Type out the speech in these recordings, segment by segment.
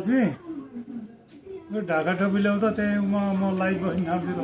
लक्ष्मी यो ढाका टोपी ल्याउ त त्यही म लाइभ बस्ने ठाउँतिर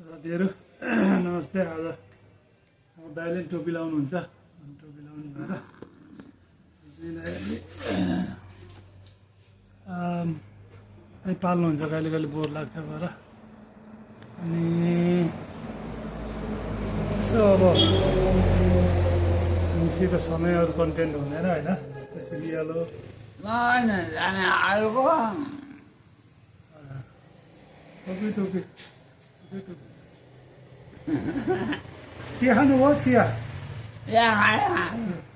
साथीहरू नमस्ते। आज दाइले टोपी लाउनुहुन्छ, टोपी लाउनु भएर पाल्नुहुन्छ, कहिले कहिले बोर लाग्छ भएर। अनि यसो अब मसित समय अरू कन्टेन्ट हुँदैन होइन, त्यसरी हालो टोपी टोपी चिया खानुभयो? चिया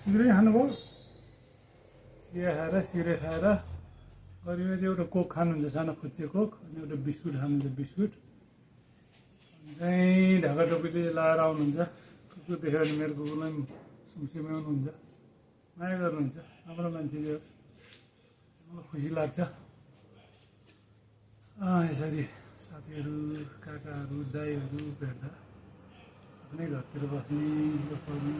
सिग्रेट खानुभयो? चिया खाएर सिग्रेट खाएर गरिमा चाहिँ एउटा कोक खानुहुन्छ, सानो खुच्चे कोक, अनि एउटा बिस्कुट खानुहुन्छ, बिस्कुट चाहिँ ढाका टोपीले लाएर आउनुहुन्छ। कुकुर देख्यो भने मेरो कुकुरलाई सुमसुम्याउनुहुन्छ, माया गर्नुहुन्छ। राम्रो मान्छे होस्, मलाई खुसी लाग्छ यसरी साथीहरू, काकाहरू, दाईहरू भेट्दा आफ्नै घरतिर बस्ने पढ्ने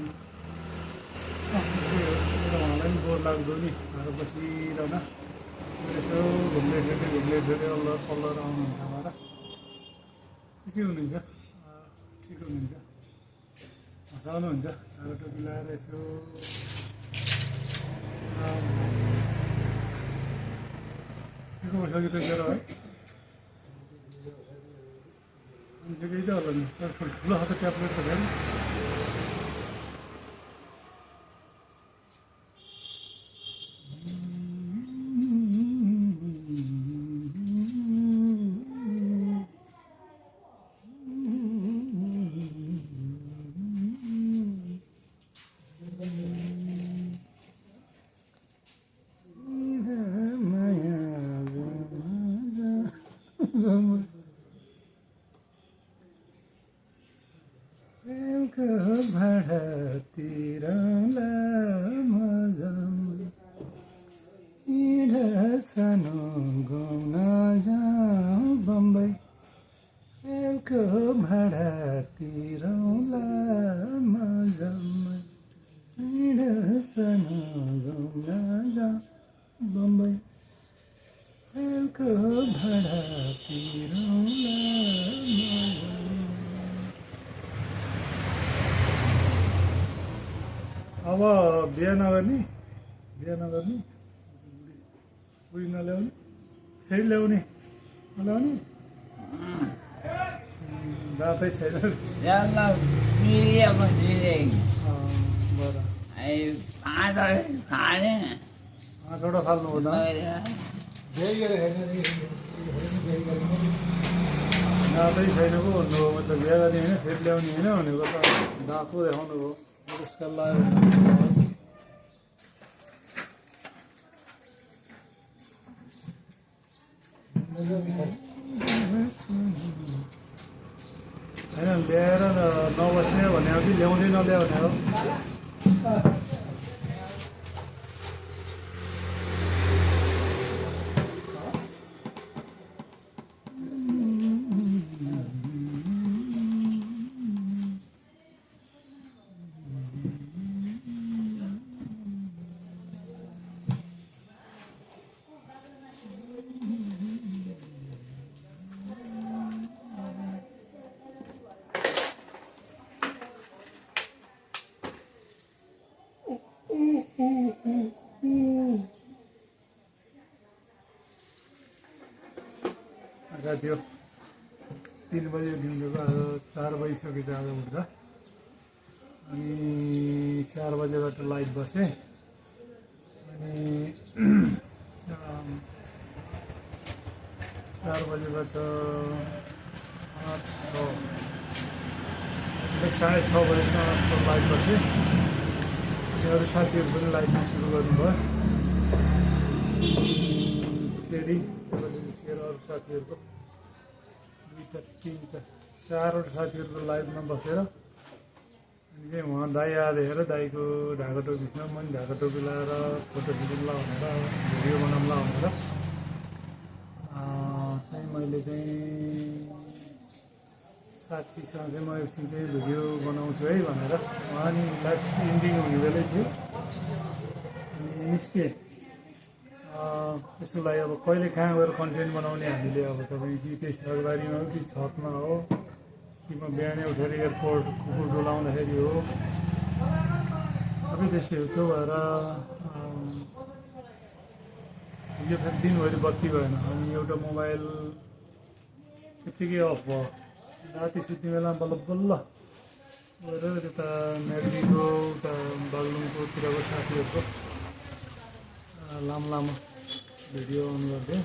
उहाँलाई पनि बोर लाग्दो नि, घर बसिरहन यसो घुम्दै फिर्दै अल्लर पल्लर आउनुहुन्छ भएर खुसी हुनुहुन्छ, ठिक हुनुहुन्छ, हँसाउनुहुन्छ। ढाका टोपी लगाएर यसो ठिक भइसक्यो त मेरो है, ठिकै त होला नि। ठुलो खालको ट्याब्लेट त छैन। भाडातिर सानो घुम्न जाऊँ बम्बई, रेलको भाडातिर सानो घुम्न जाऊँ बम्बई, रेलको भाडातिर अब बिहा नगर्ने बुढी नल्याउने, फेरि ल्याउने नल्याउने दाँतै छैन। पाँचवटा फाल्नु हो दाँतै छैन पो भन्नुभयो। मतलब बिहा गर्ने होइन, फेरि ल्याउने होइन भनेको त दाँत पो देखाउनु भयो। पुरस्कार लगाएर होइन ल्याएर नबस्ने भने कि ल्याउँदै नल्याउने हो। राति हो 3 बजे दिउँसोको आज 4 बजिसकेछ आज उठ्दा अनि 4 बजेबाट लाइट बसेँ अनि 4 बजेबाट 6:30 बजेसम्म लाइट बसेँ अनि अरू साथीहरू पनि लाइटमा सुरु गर्नुभयो फेरि अरू साथीहरूको 2टा 3टा 4वटा साथीहरूको लाइटमा बसेर अनि चाहिँ उहाँ दाई आएर हेर दाईको ढाका टोपीसँग मैले ढाका टोपी लाएर फोटो खिचौँला भनेर भिडियो बनाउँला भनेर चाहिँ मैले चाहिँ साथीसँग चाहिँ म एकछिन चाहिँ भिडियो बनाउँछु है भनेर उहाँ नि लाइभ इन्डिङ हुने बेलै थियो अनि निस्केँ त्यसको लागि अब कहिले कहाँ गएर कन्टेन्ट बनाउने हामीले अब तपाईँ कि त्यही सरबारीमा हो कि छतमा हो कि म बिहानै उठेर एयरपोर्ट कुकुर डुलाउँदाखेरि हो सबै त्यस्तै हो त्यो भएर यो फेरि दिनभरि बत्ती भएन अनि एउटा मोबाइल त्यत्तिकै अफ भयो राति सुत्ने बेला बल्ल बल्ल गएर त्यता मेडलीको उता बागलुङकोतिरको साथीहरूको लामो भिडियो अन गरिदिएँ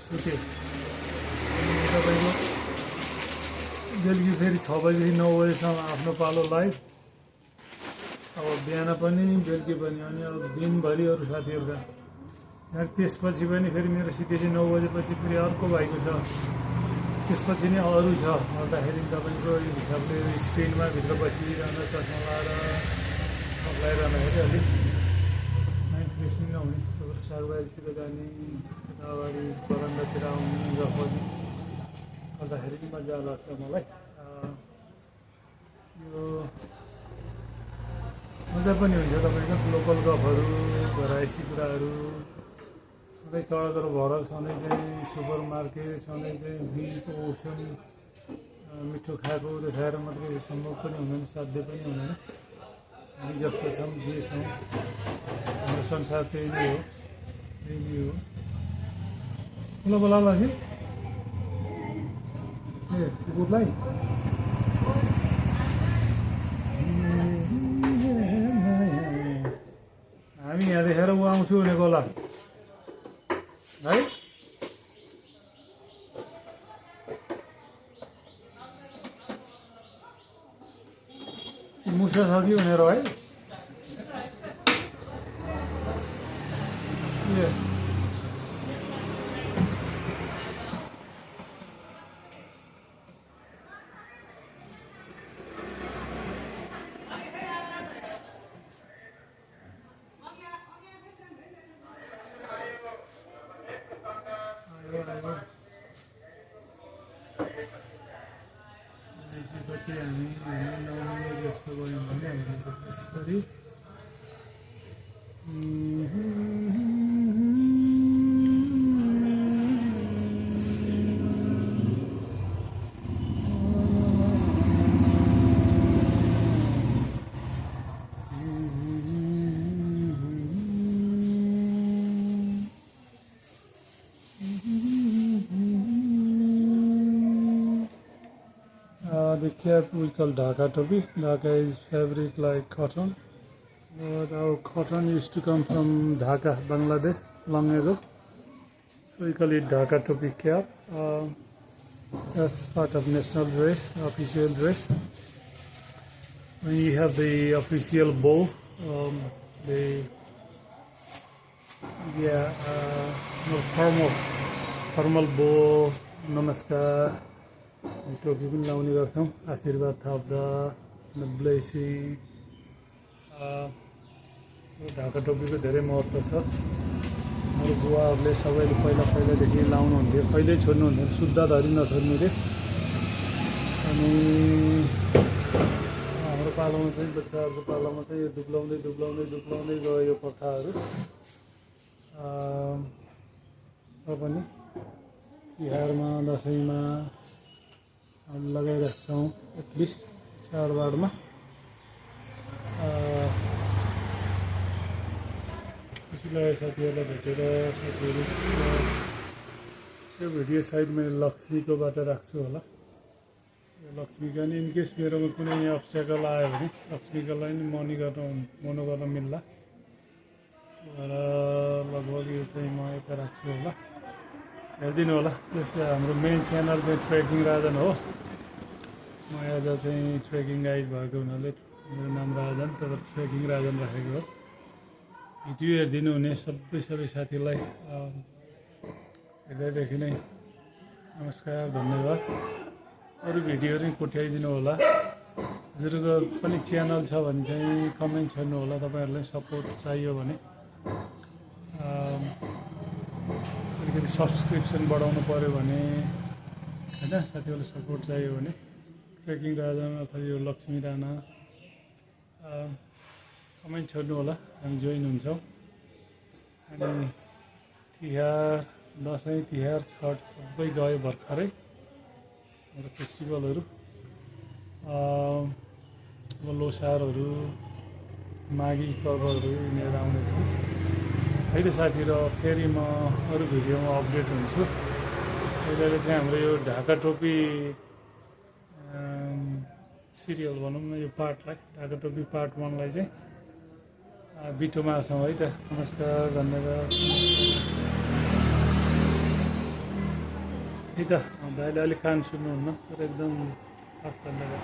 सुतेँ तपाईँको बेलुकी फेरि 6 बजेदेखि 9 बजेसम्म आफ्नो पालो लाइभ अब बिहान पनि बेलुकी पनि अनि अब दिनभरि अरू साथीहरूका त्यसपछि पनि फेरि मेरो सिधै 9 बजेपछि फेरि अर्को भाइको छ त्यसपछि नै अरू छ भन्दाखेरि तपाईँको यो हिसाबले स्क्रिनमा भित्र बसिरहँदा चस्मा लाएर लगाइरहँदाखेरि अलिक माइन्ड फ्रेस नै नहुने तपाईँको सागबारीतिर जाने अगाडि बरन्डातिर आउने गफ गर्ने गर्दाखेरि पनि मजा लाग्छ मलाई यो मजा पनि हुन्छ तपाईँको लोकल गफहरू घरायसी कुराहरू सधैँ तल भरक सधैँ चाहिँ सुपर मार्केट सधैँ चाहिँ बिच ओसन मिठो खाएको देखाएर मात्रै सम्भव पनि हुँदैन साध्य पनि हुँदैन हामी जस्तो छौँ जे छौँ हाम्रो संसार त्यही नै हो ल बोला कि ए कुकुरलाई हामी यहाँ देखेर ऊ आउँछु भनेको होला है मुसा छ कि भनेर है कति हामी नआउने जस्तो गयौँ भने हामीले त्यसरी the cap we call Dhaka topi. Dhaka is fabric like cotton. But our cotton used to come from Dhaka, Bangladesh, long ago. So we call it Dhaka topi cap. That's part of national dress, official dress. When you have the official bow, formal bow, namaskar. टोपी पनि लाउने गर्छौँ आशीर्वाद थाप्दा blessing Dhaka टोपीको धेरै महत्त्व छ हाम्रो बुवाहरूले सबैले पहिलादेखि लाउनुहुन्थ्यो कहिल्यै छोड्नुहुन्थ्यो शुद्धधरि नछोड्ने रे अनि हाम्रो पालोमा चाहिँ बच्चाहरूको पालोमा चाहिँ यो दुब्लाउँदै गयो यो प्रथाहरू पनि तिहारमा दसैँमा लगाइरहेको छौँ एटलिस्ट चाडबाडमा खुसी लाग्यो साथीहरूलाई भेटेर साथीहरू त्यो भिडियो साइड मैले लक्ष्मीकोबाट राख्छु होला। लक्ष्मीका नि इनकेस मेरोमा कुनै अब्स्ट्याकल आयो भने लक्ष्मीकालाई नि मनो गर्न मिल्ला र लगभग यो चाहिँ म यता राख्छु होला, हेरिदिनु होला। जस्तै हाम्रो मेन च्यानल चाहिँ ट्रेकिङ राजन हो। म एज चाहिँ ट्रेकिङ गाइड भएको हुनाले मेरो नाम राजन, तर ट्रेकिङ राजन राखेको हो। भिडियो हेरिदिनु हुने सबै साथीलाई हृदयदेखि नै नमस्कार, धन्यवाद। अरू भिडियो नै कोट्याइदिनु होला। हजुरको पनि च्यानल छ भने चाहिँ कमेन्ट छोड्नु होला। तपाईँहरूलाई सपोर्ट चाहियो भने अलिकति सब्सक्रिप्सन बढाउनु पऱ्यो भने होइन, साथीहरूलाई सपोर्ट चाहियो भने ट्रेकिङ राजन अथवा यो लक्ष्मी राणा कमेन्ट छोड्नु होला, हामी जोइन हुन्छौँ। अनि तिहार, दसैँ, तिहार, छठ सबै गयो भर्खरै हाम्रो फेस्टिभलहरू। अब लोसारहरू, माघी पर्वहरू यिनीहरू आउनेछन् है त साथी। र फेरि म अरू भिडियोमा अपडेट हुन्छु। अहिले चाहिँ हाम्रो यो ढाका टोपी सिरियल भनौँ न, यो पार्टलाई ढाका टोपी पार्ट 1 लाई चाहिँ बिटोमा छौँ है त। नमस्कार, धन्यवाद है त। दाइले अलिक कान सुन्नुहुन्न तर एकदम खास धन्यवाद।